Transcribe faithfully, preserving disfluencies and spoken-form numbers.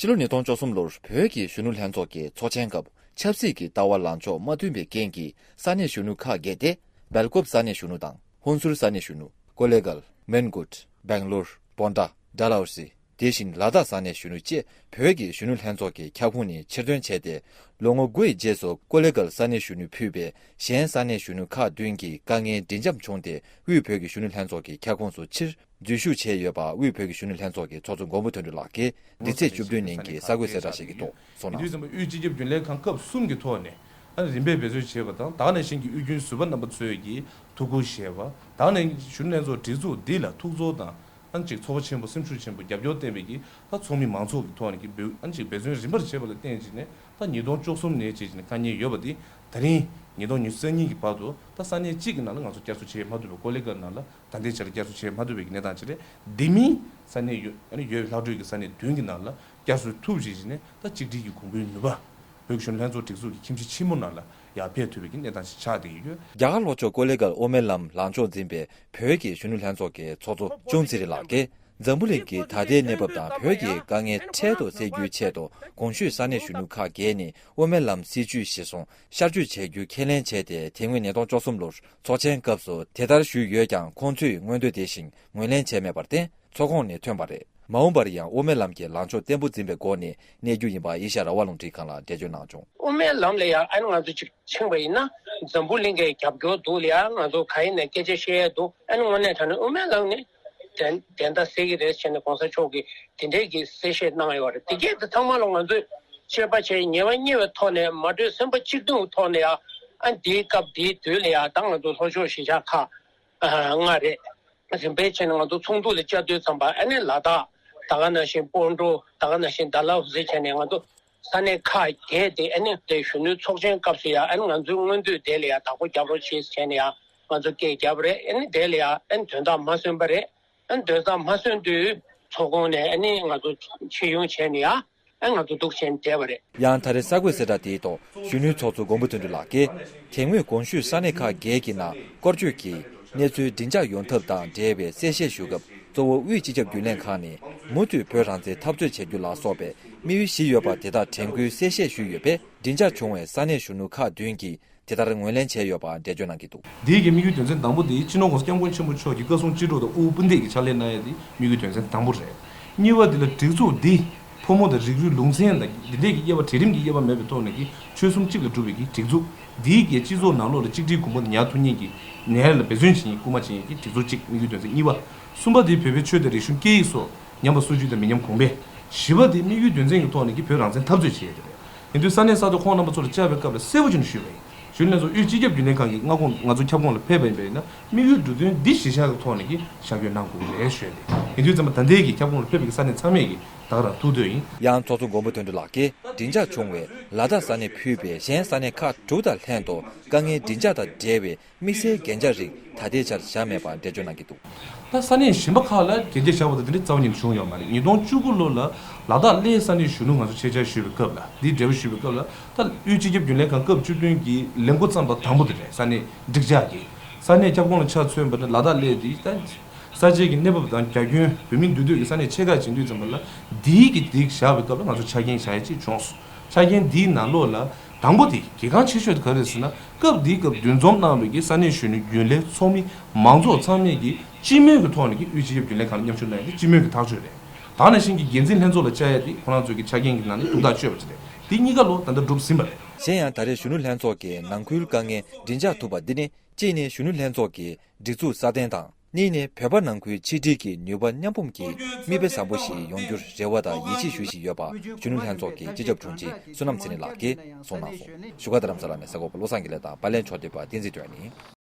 ཕྱི་ལོ་ཉིས་སྟོང་བཅུ་གསུམ་ལོར་བོད་ཀྱི་གཞོན་ནུ་ལྷན་ཚོགས་ཀྱི་ཚོགས་ཆེན་སྐབས་ཆབ་སྲིད་ཀྱི་ལྟ་བ་ལངས་ཕྱོགས་མ་མཐུན་པའི་རྐྱེན་གྱིས་ས་གནས་གཞོན་ནུ་ཁག་བརྒྱད་དེ། སྦེལ་ཀོབ་ས་གནས་གཞོན་ནུ་དང་ཧོན་སུར་ས་གནས་གཞོན་ནུ། ཀོ་ལེ་གལ། མོན་གྷོ། སྦེང་ལོར། བྷོན་ཌ། ཌལ་ཧོ་སི། དེ་བཞིན་ལ་དྭགས་ས་གནས་གཞོན་ནུ་བཅས་བོད་ཀྱི་གཞོན་ནུ་ལྷན་ཚོགས་ཀྱི་ཁྱབ་ཁོངས་ནས་ཕྱིར་ཐོན་བྱས་ཏེ། ལོ་ངོ་དགུ་ཡི་རྗེས་སུ་ཀོ་ལེ་གལ་ས་གནས་གཞོན་ནུས་ཕུད་པའི་གཞན་ས་གནས་གཞོན་ནུ་ཁག་བདུན་གྱིས་དཀའ་ངལ་མགྲིན་འཇམ་བྱུང་སྟེ། དབུས་བོད་ཀྱི་གཞོན་ནུ་ལྷན་ཚོགས་ཀྱི་ཁྱབ་ཁོངས་སུ་ཕྱིར་འཛུལ་ཞུགས་བྱས་ཡོད་པ། དབུས་བོད་ཀྱི་གཞོན་ནུ་ལྷན་ཚོགས་ཀྱི་ཚོགས་གཙོ་མགོན་པོ་དོན་གྲུབ་ལགས་ཀྱིས་འདི་ཚེས་བཅུ་བདུན་ཉིན་གྱི་གསར་འགོད་གསལ་བསྒྲགས་ཤིག་གི་ཐོག་གསུངས་གནང་སོང་། དབུས་སྤྱི་ཁྱབ་རྒྱུན་ལས་ཁང་སྐབས་གསུམ་གྱི་ཐོག་ནས། ཨ་ནི་རིམ་པས་འབད་བརྩོན་བྱས་པ་དང་། ད་ག་ནང་བཞིན་གྱི་དབུས་རྒྱུན་ཟུར་པ་རྣམ་པ་ཚོས་ཀྱིས་ཐུགས་ཁུར་བཞེས་པ། ད་ག་ནང་བཞིན་གཞོན་ནུ་ལྷན་ཚོགས་སྒྲིག་འཛུགས་འདི་ལ་ཐུགས་ཚོར་དང་། ཨ་ནི་ཅིག་ཚོར་བ་ཆེན་པོ། སེམས་ཤུགས་ཆེན་པོ། རྒྱབ་སྐྱོར་བསྟན་པའི་གི་ད་ཚོགས་མི་མང་ཚོགས་ཀྱི་ཐོག་ནས་ཀྱི་འབད། ཨ་ནི་ཅིག་འབད་བརྩོན་རིམ་པར་བྱས་པ་ལ་བརྟེན་བྱས་ནས། ད་ཉིས་སྟོང་བཅུ་གསུམ་ནས་བྱས་བྱས་ནས་དཀའ་ངལ་ཡོད་པ་འདི། ད་རིང་ཉིས་སྟོང་ཉི་ཤུ་རྩ་གཉིས་ཀྱི་བར་དུ་ད་ས་གནས་གཅིག་གི་ནང་ལ་ང་ཚོ་བསྐྱར་གསོ་བྱེད་མ་ཐུབ་པའི། ཀོ་ལེ་གལ་ནང་ལ། ད་ལྟའི་ཆར་བསྐྱར་གསོ་བྱེད་མ་ཐུབ་པའི་གནས་སྟངས་ཅིག་རེད། དེ་མིན་ས་གནས་ཡོད། ཨ་ནི་ཡོད་པའི་ལྷག་འཕྲོས་ཀྱི་ས་གནས་བདུན་གྱི་ནང་ལ་བསྐྱར་གསོ་ཐུབ་བྱས་བྱས་ནས། ད་གཅིག་སྒྲིལ་གྱི་གོང་བུའི་ནུས་པ་བོད་ཀྱི་གཞོན་ནུ་ལྷན་ཚོགས་སྒྲིག་འཛུགས་ཀྱི་ཁྱིམ་གཞིས་ཆེན་མོ་ནང་ལ་ཡར་འཕེལ་ཐུབ་པའི་གནས་སྟངས་ཤིག་ཆགས་བསྡད་ཀྱི་ཡོད། རྒྱ་གར་ལྷོ་ཕྱོགས་ཀོ་ལེ་གལ་དབུ་མའི་ལམ་ལངས་ཕྱོགས་འཛིན་པའི་བོད་ཀྱི་གཞོན་ནུ་ལྷན་ཚོགས་ཀྱི་ཚོགས་གཙོ་ཅུང་ཚེ་རིང་ལགས་ཀྱིས། འཛམ་བུ་གླིང་གི་ད་ལྟའི་གནས་བབ་དང་བོད་ཀྱི་དཀའ་ངལ་འཕྲལ་དུ་སེལ་རྒྱུའི་ཆེད་དུ། གོང་ཞུས་ས་གནས་གཞོན་ནུ་ཁག་བརྒྱད་ནས་དབུ་མའི་ལམ་སྲིད་བྱུས་གཞིར་བཟུང་ཤར་བསྐྱོད་བྱ་རྒྱུ་ཁས་ལེན་བྱས་ཏེ། དེ་སྔོན་ཉིས་སྟོང་བཅུ་གསུམ་ལོར་ཚོགས་ཆེན་སྐབས་སུ་དེ་ལྟར་ཞུས་ཡོད་ཀྱང་། ཁོང་ཚོས་མངོན་འདོད་དེ་བཞིན་ངོས་ལེན་བྱས་མེད་པར་བརྟེན། ཚོགས་ཁོངས་ནས་ཐོན་པ་རེད། མ་འོངས་པར་ཡང་དབུ་མའི་ལམ་གྱི་ལངས་ཕྱོགས་བརྟན་པོ་འཛིན་པའི་སྒོ་ནས་གནས་རྒྱུ་ཡིན་པ་ཨེ་ཤ་ཡ་རང་དབང་རླུང་འཕྲིན་ཁང་ལ་འགྲེལ་བརྗོད་གནང་བྱུང་། དབུ་མའི་ལམ་ལ་ཡང་ཨ་ནི་ང་ཚོ་ཅིག་ཕྱིན་པ་ཡིན་ན། འཛམ་བུ་གླིང་གི་རྒྱབ་སྐྱོར་འདུག་ལ་ཡང་། ང་ཚོ་ག་ཡིན་ནས་སྐད་ཆ་བཤད་ཡས་འདུག་ཨ་ནི་དངོས་གནས་དྲང་གནས་དབུ་མའི་ལམ་ནི་བདེན་བདེན་མཐའ་གསལ་གྱི་རེད་ཟེར་ནས་གོང་ས་མཆོག་གིས་དེ་འདྲའི་གི་གསལ་བཤད་གནང་ཡོད་རེད། དེ་གས་དེ་ཚང་མ་ལ་ང་ཚོས་དཔྱད་པ་བྱས། ཉེ་བ་གཉིས་པའི་ཐོག་ནས། མ་གྲོས་སེམས་པ་གཅིག་མཐུན་ཐོག་ནས་ཡང་། ཨ་འདིའི་སྐབས་འདིའི་དུས་ལ་ཡང་། ད་ང་ཚོ་ལྷོ་ཕྱོགས་གཞིས་ཆགས་ཁག་ལྔ་རེད། རིམ་པས་བྱས་ནས་ང་ཚོ་ཚོགས་འདུ་ལ་བཅར་དུས་ཙམ་པ། ཨ་ནི་ལ་དྭགས། ད་ག་ནང་བཞིན་སྤོན་ཊོ། ད་ག་ནང་བཞིན་ཌལ་ཧོ་སི་བྱས་ནས། ང་ཚོ་ས་གནས་ཁག་བརྒྱད་དེ། ཨ་ནི་དེ་གཞོན་ནུའི་ཚོགས་ཆེན་སྐབས་སུ་ཡང་། ཨ་ནི་ང་ཚོའི་མངོན་འདོད་དེ་ལ་ཡང་བདག་པོ་རྒྱབ་རོགས་བྱེད་ཟེར་ནས་ཡང་ང་ཚོ་སྐད་བརྒྱབ་པ་རེད། ཨ་ནི་དེ་ལ་ཡང་། ཨ་ནི་དོན་དག་མ་སོན་པ་རེད། ཨ་ནི་དོན་དག་མ་སོན་དུས་ཚོགས་ཁོངས་ནས་ཨ་ནི་ང་ཚོ་ཕྱིར་ཡོང་བྱས་ནས་ཡང་། ཨ་ང་ཚོ་འདུག་བྱས་ནས་བསྡད་པ་རེད། ཡང་ད་རེས་གསར་འགོད་གསལ་བསྒྲགས་དེའི་ཐོག་གཞོན་ནུའི་ཚོགས་གཙོ་མགོན་པོ་དོན་གྲུབ་ལགས་ཀྱིས། དེ་སྔོན་གོང་ཞུས་ས་གནས་ཁག་བརྒྱད་ཀྱི་ནང་སྐོར་སྐྱོད་ཀྱིས་གནས་ཚུལ་སྒྲིང་འཇགས་ཡོང་ཐབས་དང་འབྲེལ་བའི་གསལ་བཤད་ཞུ་སྐབས། གཙོ་བོ་དབུས་སྤྱི་ཁྱབ་རྒྱུན་ལས་ཁང་ནས་མུ་མཐུད་བོད་རང་བཙན་འཐབ་རྩོད་བྱ་རྒྱུ་ལ་སོགས་པའི་དམིགས་ཡུལ་བཞི་ཡོད་པ་དེ་དག་དྲན་སྐུལ་གསལ་བཤད་ཞུས་ཡོད་པས། སྒྲིང་འཇགས་བྱུང་བའི་ས་གནས་གཞོན་ནུ་ཁག་བདུན་གྱིས་དེ་ལྟར་ངོས་ལེན་བྱས་ཡོད་པ་འགྲེལ་བརྗོད་གནང་གི་འདུག། འདིའི་གི་དམིགས་ཡུལ་དོན་ཚན་དང་པོ་དེ། སྤྱི་ནོར་༸གོང་ས་༸སྐྱབས་མགོན་ཆེན་པོ་མཆོག་གི་བཀའ་གསུང་སྤྱི་སྒྲོག་དང་དབུ་དབུ་འདེད་ཀྱི་ཕྱག་ལས་གནང་ཡ་དེ་དམིགས་ཡུལ་དོན་ཚན་དང་པོ་རེད། གཉིས་པ་དེ་ལ། སྒྲིག་འཛུགས་འདི་ཕོ་མོ་དང་རིགས་རུས་ལུང་ཚན་དང་འདི་འདྲས་ཀྱི་དབྱེ་བ། གྲལ་རིམ་གྱི་དབྱེ་བ་མེད་པའི་ཐོག་ནས་ཀྱི་ཆོལ་གསུམ་གཅིག་ལ་གྲུབ་པའི་གི་སྒྲིག་འཛུགས། འདིའི་གི་སྤྱི་ཚོགས་ནང་ལོགས་ལ་གཅིག་སྒྲིལ་གོང་བུ་ཉར་ཐུབ་མཁན་གྱི་ནས་ལ་འབད་བརྩོན་བྱེད་མཁན། སྐུལ་མ་བྱེད་མཁན་གྱི་སྒྲིག་འཛུགས་གཅིག། དམིགས་ཡུལ་དོན་ཚན་གཉིས་པ། གསུམ་པ་དེ་བོད་པའི་ཆོས་དང་རིག་གཞུང་སྐད་ཡིག་སོགས་ཉམས་པ་སོར་ཆུད་དང་མི་ཉམས་གོང་འཕེལ། བཞི་པ་དེ་དམིགས་ཡུལ་དོན་ཚན་གྱི་ཐོག་ནས་ཀྱི་བོད་རང་བཙན་འཐབ་རྩོད་བྱེད་ཡས་དེ་རེད། ཡིན་དུས་ས་གནས་ས་ཐོག་ཁོང་རྣམ་པ་ཚོ་ལ་བཅར་བའི་སྐབས་ལ་གསལ་པོ་བྱས་ནས་ཞུས་པ་ཡིན། གཞོན་ནུ་ལྷན་ཚོགས་དབུས་སྤྱི་ཁྱབ་རྒྱུན་ལས་ཁང་གི་མངའ་ཁོངས། ང་ཚོ་ཁྱབ་ཁོངས་ལ་ཕེབས་པ་ཡིན་པ་ཡིན་ན། དམིགས་ཡུལ་འབྲུ་དོན་འདི་གཞིར་བཞག་གི་ཐོག་ནས་ཀྱི་ཞབས་སྐྱོར་གནང་དགོས་རེད་ཞུས་ཏེ། ཡིན་དུས་ཙམ་པ་ད་ལྟའི་གི་ཁྱབ་ཁོངས་ལ་ཕེབས་པའི་གི་ས་གནས་ཚང་མས་ཀྱི་ད་ག་རང་ཐུགས་འདོད་ཡིན། ཡང་ཚོགས་གཙོ་མགོན་པོ་དོན་གྲུབ་ལགས་ཀྱིས། སྒྲིང་འཇགས་བྱུང་བའི་ལ་དྭགས་ས་གནས་ཕུད་པའི་གཞན་ས་གནས་ཁག་དྲུག་དང་ལྷན་དུ་དཀའ་ངལ་མགྲིན་ཚབ་དང་འབྲེལ་བའི་དམིགས་བསལ་གན་རྒྱ་རིགས་ད་ལྟའི་ཆར་བཞག་མེད་པ་འགྲེལ་བརྗོད་གནང་གི་འདུག། ད་ས་གནས་གཞན་པ་ཁག་ལ་གན་རྒྱ་བཞག་པ་དང་དེ་འདྲའི་རྩ་བ་ཉིད་ནས་བྱུང་ཡོད་མ་རེད། ཉིས་སྟོང་བཅུ་དགུ་ལོ་ལ་ལ་དྭགས་གླེ་ས་གནས་གཞོན་ནུ་ང་ཚོ་ཆེད་བཅར་ཞུས་པའི་སྐབས་ལ། འདིའི་འབྲེལ་བ་ཞུས་པའི་སྐབས་ལ། ད་དབུས་སྤྱི་ཁྱབ་རྒྱུན་ལས་ཁང་སྐབས་བཅུ་བདུན་གྱི་ལས་འགོ་བརྩམས་པ་དང་པོ་དེ་རེད། ས་གནས་འགྲིག་འཇགས་ཀྱི་ས་གནས་ཁྱབ་ཁོངས་ལ་ཆ་མཚོན་པ་ན། ལ་དྭགས་གླེ་འདི་ད་ས་ཆའི་གི་གནས་བབ་དང་རྒྱ་ཁྱོན། བོད་མི་འདུས་སྡོད་ཀྱི་ས་གནས་ཆེ་ཁག་ཅིག་ཡིན་དུས་ཙམ་པ་ལ། འདིའི་གི་འདི་བཞག་པའི་སྐབས་ལ་ང་ཚོ་ཆ་རྐྱེན་བཞག་ཡ་ཅིག་བྱུང་སོང་། ཆ་རྐྱེན་འདིའི་ནང་ལོགས་ལ་དང་པོ་དེ་གལ་འགངས་ཆེ་ཤོས་དེ་ག་རེ་རེད་ཟེར་ན། སྐབས་འདིའི་སྐབས་འདུ་འཛོམས་གནང་བའི་གི་ས་གནས་གཞོན་ནུ་རྒྱུན་ལས་ཚོགས་མི་མང་ཚོགས་ཚང་མས་ཀྱི་སྤྱི་མོས་ཀྱི་ཐོག་ནས་ཀྱི་དབུས་སྤྱི་ཁྱབ་རྒྱུན་ལས་ཁང་ལ་མཉམ་ཞུགས་གནང་ཡ་དེ་སྤྱི་མོས་ཀྱི་ཐག་གཅོད་རེད། ད་ནང་བཞིན་གྱི་འགན་འཛིན་ལྷན་ཚོགས་ལ་བཅར་ཡ་དེ་ཁོ་རང་ཚོའི་གི་ཆ་རྐྱེན་གྱི་ནང་ནས་ཐུགས་ཐག་གཅོད་པ་ཅིག་རེད། དེ་གཉིས་ཀ་ལོ་ད་ལྟ་འགྲུབ་ཟིན་པ་རེད། གཞན་ཡང་ད་རེས་གཞོན་ནུ་ལྷན་ཚོགས་ཀྱི་ནང་ཁུལ་དཀའ་ངལ་མགྲིན་ཚབ་ཐུབ་པ་འདི་ནི། གཅིག་ནི་གཞོན་ནུ་ལྷན་ཚོགས་ཀྱི་སྒྲིག་འཛུགས་སྲ་བརྟན་དང་། གཉིས་ནི་བོད་པ་ནང་ཁུལ་ཆིག་སྒྲིལ་གྱི་ནུས་པ་མཉམ་སྤུངས་ཀྱིས་མིག་དཔེ་བཟང་པོ་ཞིག་ཡོང་རྒྱུར་རེ་བ་དང་ཡིད་ཆེས་ཞུ་བཞིན་ཡོད་པ། གཞོན་ནུ་ལྷན་ཚོགས་ཀྱི་སྤྱི་ཁྱབ་དྲུང་ཆེ་བསོད་ནམས་ཚེ་རིང་ལགས་ཀྱིས་གསུངས་གནང་སོང་། བཞུགས་སྒར་རྡ་རམ་ས་ལ་ནས་གསར་འགོད་པ་བློ་བཟང་དགེ་ལེགས་དང་པར་ལེན་ཕྱོགས་བསྡུས་པ་བསྟན་འཛིན་སྒྲོལ་ནས།